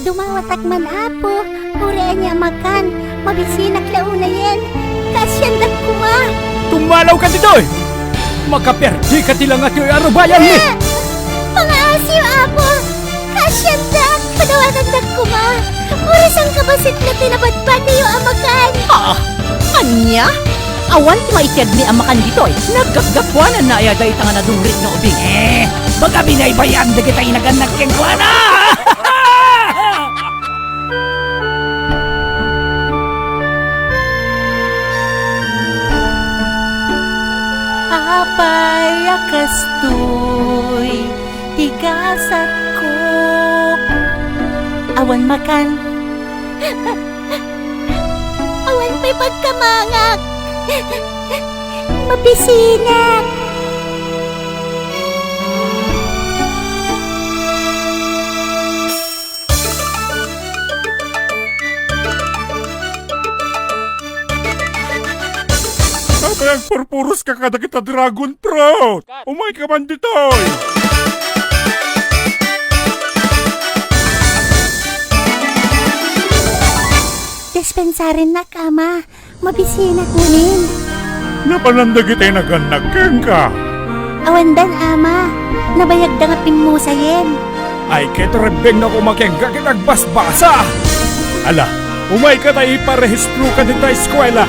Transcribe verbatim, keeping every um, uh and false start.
Dumawatak man, Apo, uray ania a makan, mabisinak la unayen. Kaasiandak koma. Tumalaw ka ditoy! Makaperdi ka ti langatiyo a rubayanmi! Ah! Pangaasiyo, Apo! Kaasiandak, padawatandak koma. Uray sangkabassit la ti nabadbatiyo a makan. Ah! Ania? Awan ti maitedmi a makan ditoy. Naggapgapuananna aya dayta nga nadungrit nga ubing? Eh, baga binaybay-an dagiti inagannag kenkuana! Apay a kastoy ti gasatko? Awan makan. Awan pay pagkamangak. Mabisinak. Apay agpurpuroska kadagita dragon fruit? Umay ka man ditoy! Dispensarennak, Ama. Mabisinak manen. Napanan dagiti inagannag kenka? Awandan, Ama. Nabayagda nga pimmusayen. Ay, ket rebbengna koma kenka ket agbasbasa. Ala, umayka ta iparehistroka dita eskuela.